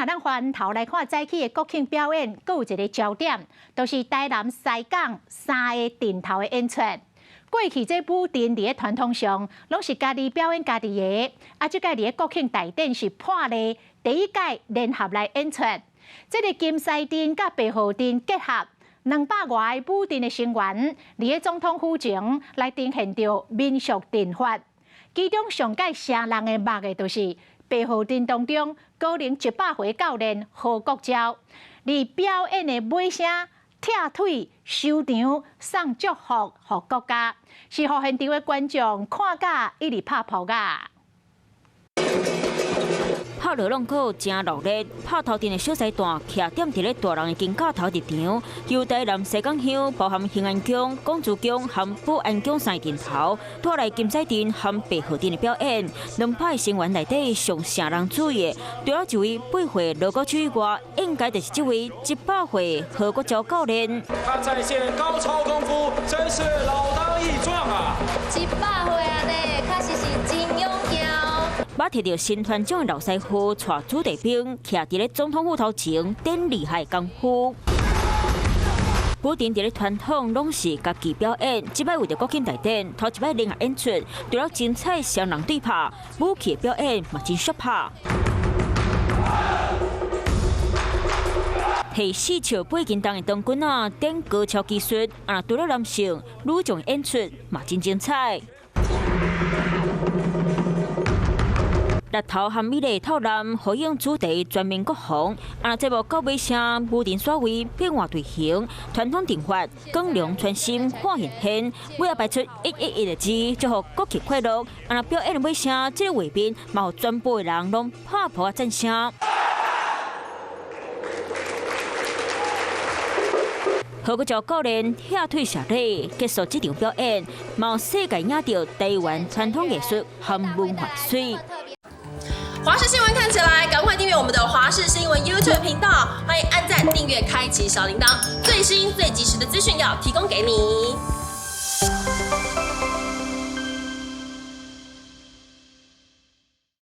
若咱翻頭來看早起的國慶表演，閣有一个焦點，就是台南西港三个陣頭的演出。過去這舞陣佇咧傳統上，攏是家己表演家己的，啊，這屆佇咧國慶大典是破例第一屆聯合來演出。這个金獅陣佮白鶴陣結合200外个舞陣的成員，佇咧總統府前來呈現著民俗陣法。其中上蓋聲人的目的，就是白鶴陣當中高齡100歲教練何國昭，佇表演的尾聲，拆腿收場送祝福予國家，是予現場的觀眾看甲一直拍噗仔。拍熱浪鼓誠熱烈，拍頭陣的小獅段徛踮佇咧大人的肩胛頭入場，由台南西港鄉包含興安宮、廣慈宮和保安宮三個陣頭，帶來金獅陣和白鶴陣的表演。兩派成員內底上吸人注意的，除了一位8歲鑼鼓手以外，應該就是這位100歲何國昭教練。他在線高超功夫，真是老當益壯啊！100歲啊呢，確實是真勇健。捌摕著新團長的老師傅帶子弟兵，徛佇咧總統府頭前，展厲害功夫。舞陣佇咧傳統攏是家己表演，這擺為著國慶大典，頭一擺聯合演出，除了精彩雙人對拍，武器表演嘛真爍拍。提4尺8斤重的長棍仔，展高超技術，啊，除了男性、女將演出嘛真精彩。日頭和美麗透藍，呼應主題全民國防。啊，節目到尾聲，舞陣煞位變換隊形，傳統陣法，光榮傳心看現現，尾仔擺出111的字，祝福國慶快樂。啊，表演的尾聲，這个畫面嘛，予全部的人攏拍噗仔讚聲。何國昭教練拆腿謝禮，結束這場表演，嘛世界領著台灣傳統藝術和文化水。華視新聞看起來，趕快訂閱我們的華視新聞 YouTube 頻道，歡迎按讚、訂閱、開啟小鈴鐺，最新最及時的資訊要提供給你。